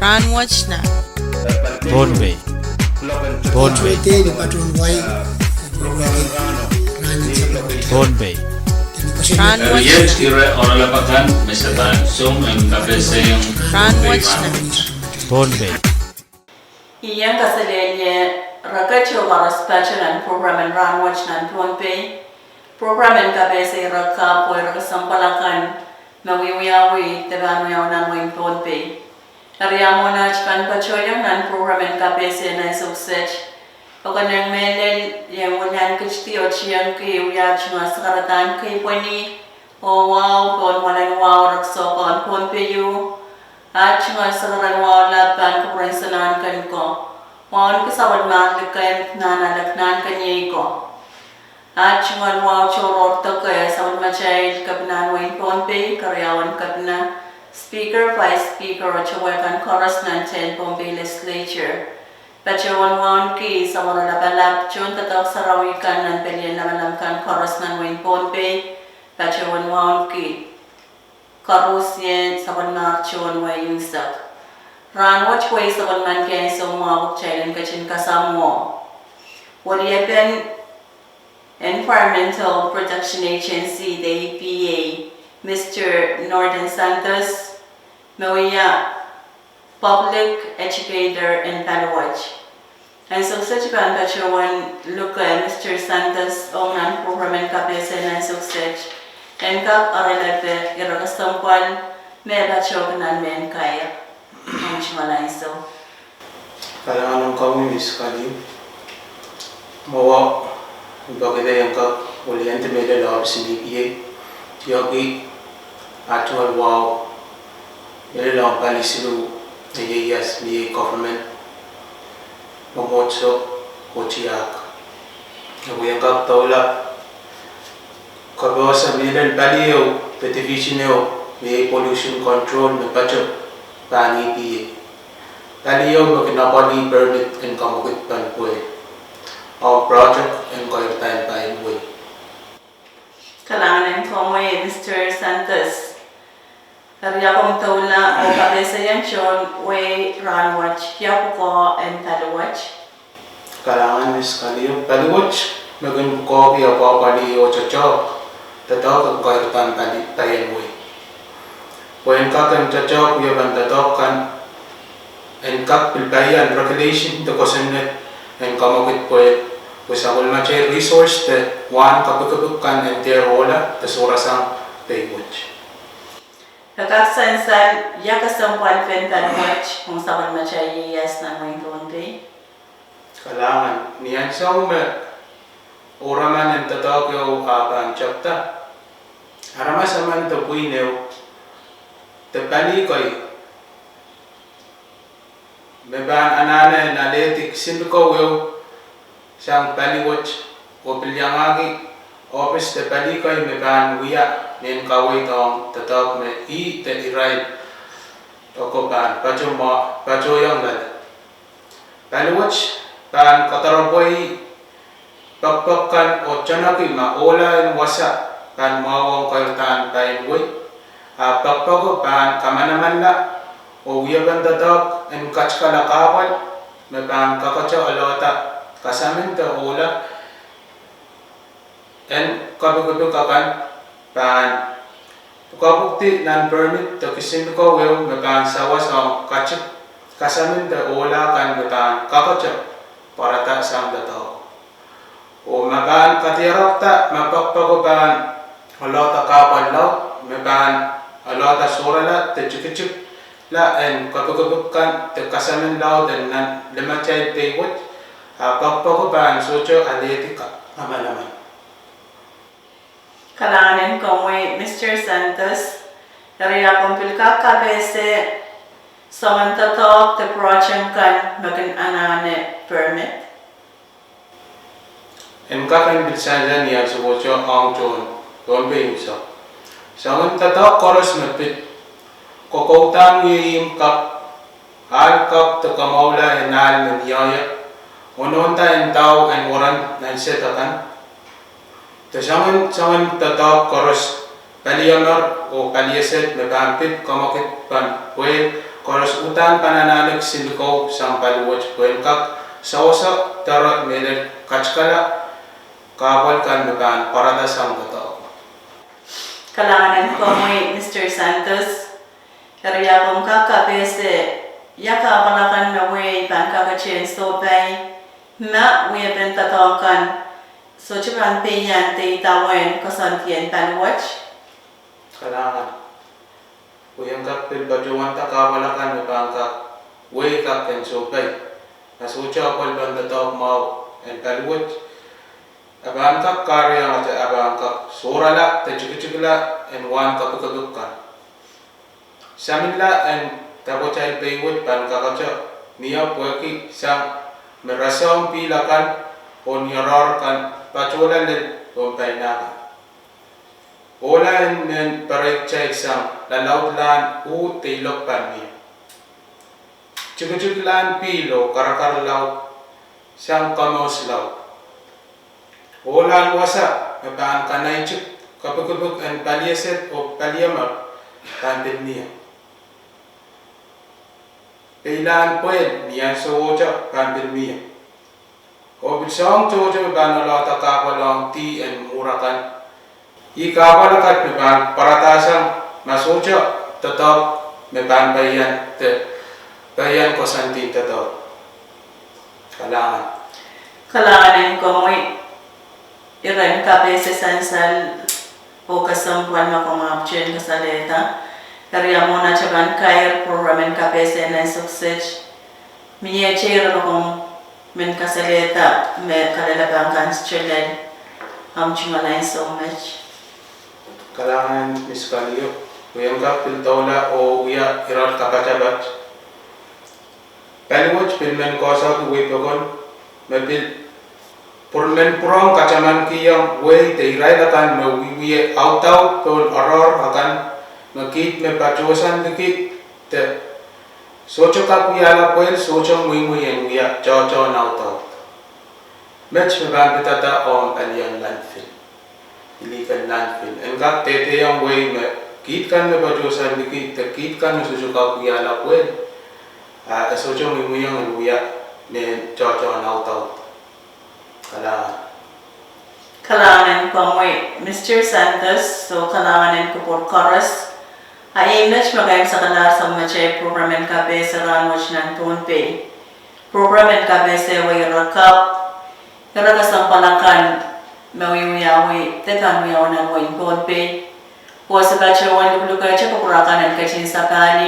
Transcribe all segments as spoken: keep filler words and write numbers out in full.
Rahnwet nan Pohnpei. Pohnpei. Tei ni patohwan wai, Pohnpei. Rahnwet nan Pohnpei. Iang kaselehlie reket oh koaros pato nan program en Rahnwet nan Pohnpei. Program en kapehse ire kapw oh ire kesempwal akan me wiewiawi de pahn wiawi nan wehin Pohnpei. Eri mwohn aht pahn patohieng nan program en kapehse nan ansou kiset, e konehng mehlel iang wilian ketidi oh tiengki wia tungoal sakaradahn keipweni oh wahu pohn mwoalen wahu ire kesempwal en Pohnpei ieu. Aht tungoal sakaradahn wahu lap pahn kupwuren Sohn Nahnken ko, wauneki sapwellimar liken Nahnalek Nahnken iei ko. Aht tungoal wahu tohrohr deke sapwellimatail kepinahn wehin Pohnpei, keriaun kepina, Speaker, Vice Speaker oh towe kan koaros nan tehn Pohnpei Legislature. Patohwan wauneki samworo lapalap tohn doadoahk sarawi kan nan pelien lamalam kan koaros nan wehin Pohnpei. Patohwan wauneki koaros iei sapwellimar tohn wehi unsek. Rahnwet wehi sapwellimen kehn soumwahu pwe kitail en ketin kasamwo weliepen Environmental Protection Agency, de E P A, Mister Norton Santos, me wia public educator en paliwet. Ansou kiset I pahn patohwan luke Mister Santos ong nan program en kapehse nan ansou kiset, en kak aralap ire kesempwal me patohki nan mehn kair. Ong tungoal ansou. Kalahngan en komwi Miss Kaliu. Mwowe, I peki en kak wiliandi mehlel ohpis en E P A, tiaki aht tungoal wahu mehlel ong pali siluh me ieias me iei government, mwomwohdiso oh tiahk. E wia kak doula kapehse mehlel pali ehu de division ehu me iei pollution control me pato pahn E P A. Pali ehu me kin apwalih permit en kamwekid pahn pwehl ong project en koirdahr pahin wehi. Kalahngan en komwi Mister Santos. Eri komw doula oh kapehsehiong tohn wehi rahnwet, ia pwukoa en paliwet? Kalahngan Miss Kaliu. Paliwet me kin pwukoahki apwapwalih oh doadoahk, doadoahk en koirdahr pahin wehi. Pwe en kak en doadoahk wiepen doadoahk kan, en kak pil paian regulation de kosonned en kamwekid pwehl, pwe sapwellimatail resource de wahn kapikipik kan en dehr ohla de sohrasang paliwet. E kak sansal ia kesempwalpen paliwet ong sapwellimatail ieias nan wehin Pohnpei? Kalahngan. Ni ansou me ouraman en doadoahk ehu ah pahn tepda, aramas emen de pwihn ehu de pali kei me pahn anahne en alehdi kisin likou ehu sang paliwet oh pil iangahki ohpis de pali kei me pahn wia mehn kaweid ong doadoahk me ih de irail oko pahn patohwan, patohwan iang lale. Paliwet pahn kadarapwei pekpek kan oh tanaki ma ohla en wasa pahn mwahu ong koirdahr pahin wehi, ah pekpeko pahn kamanamanla oh wiepen doadoahk en katikala kahpwal me pahn kakete alohda kasamin de ohla en kapikipik akan pahn pwukopwukdi nan permit de kisin likou ehu me pahn sawas ong katik kasamin de ohla kan me pahn kakete pwarada sang doadoahk. Oh ma pahn kadiarekda ma pekpeko pahn alohda kahpwal laud me pahn alohda sohrala de tikitikla en kapikipik kan de kasamin laud en nan limatail paliwet, ah pekpeko pahn sohte alehdi kamanaman. Kalahngan en komwi Mister Santos. Eri komw pil kak kapehse soangen doadoahk de project kan me kin anahne permit? En kak en pil sansal ni ansou koasoia ong tohn Pohnpei unsek. Soangen doadoahk koaros me pid, kokoudahn wie ihmw kapw, ahl kapw de kamwahula en ahl me mie ie, oh nohnda en ndau en waran nan sed akan, de soangen, soangen doadoahk koaros, paliemer oh paliesed me pahn pid kamwekid pahn pwehl Koaros uhdahn pahn anahne kisinlikou sang paliwet pwehn kak sewese doare mehlel katikala kahpwal kan me pahn pwarada sang doadoahk. Kalahngan en komwi, Mister Santos. Eri ia komw kak kapehse ia kahpwal akan me wehi pahn kakete en sohpai ma wiepen doadoahk kan sohte pahn peian de idawehn koasoandi en paliwet? Kalahngan. Wehi en kak pil patohwanda kahpwal akan me pahn kak wehi kak en sohpai. Ma sohte apwalpen doadoahk mwahu en paliwet, e pahn kak kahrehiong atail, e pahn kak sohrala de tikitikla en wahn kapikipik kan. Saminla en dapwatail pei wet pahn kakete mie pwehki sang me rasehng pihl akan oh ni oaroahr kan patohla lel pohn paina kan. Ohla en mehn pereikitail sang lalaudlahn uh de ilok pahn mie. Tikitiklahn pihl oh karakar laud sang komours laud. Ohlahn wasa me pahn kanaitik kapikipik en palieset oh palieme pahn pil mie. Peilahn pwehl ni ansowohte pahn pil mie. Oh pil soahng tohto me pahn oalohda kahpwal ong dih en mwuhr akan. Ih kahpwal akan me pahn pwaradahsang ma sohte doadoahk me pahn peian de peian koasoandi doadoahk. Kalahngan. Kalahngan en komwi. Iren kapehse sansal oh kesempwal me komw ahpwtehn kasalehda. Eri ia mwohn atail pahn kair program en kapehse nan sukset, mie teira me komw men kasalehda me kalelapak kan sitelen, ahmw tungoal ansou met. Kalahngan Miss Kalio. Wehi en kak pil doula oh wia irehn kapatapat. Paliwet pil men koasoandi wehi pokon me pil pwur-, men pwurehng katamankihong wehi de irail akan me wiewia audaud pohn oaroahr akan me kiht me patohsang liki de sohte kak wiahla pwehl sohte mweimwei en wia tohtohn audaud. Met me pahn pidada ong palien landfill, illegal landfill. En kak dehdehiong wehi me kiht kan me patohsang liki de kiht kan me sohte kak wiahla pwehl, ah, e sohte mweimweiong en wia mehn tohtohn audaud. Kalahngan. Kalahngan en komwi, Mister Santos, oh kalahngan en kupwur koaros. A iei met me kaimwisekala sang mehn atail program en kapehse rahnwet nan Pohnpei. Program en kapehse wehi rekap, ire kesempwal akan me wiewiawi de pahn wiawi nan wehin Pohnpei. Oh se patohwan luklukehte kupwur akan en ketin sapahl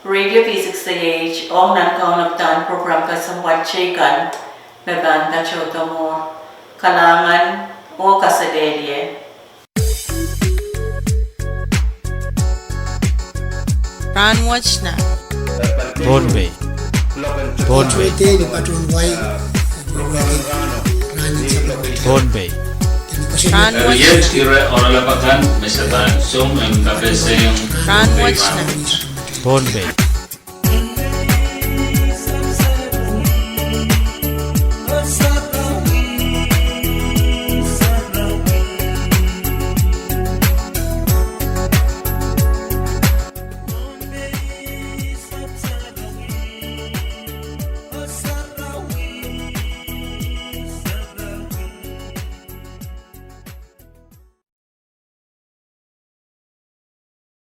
Radio V six A H ong nan kaunopadahn program kesempwal teikan me pahn patohdo mwuhr. Kalahngan oh kaselehlie. Rahnwet nan Pohnpei. Pohnpei. Pohnpei. Rahnwet nan Pohnpei.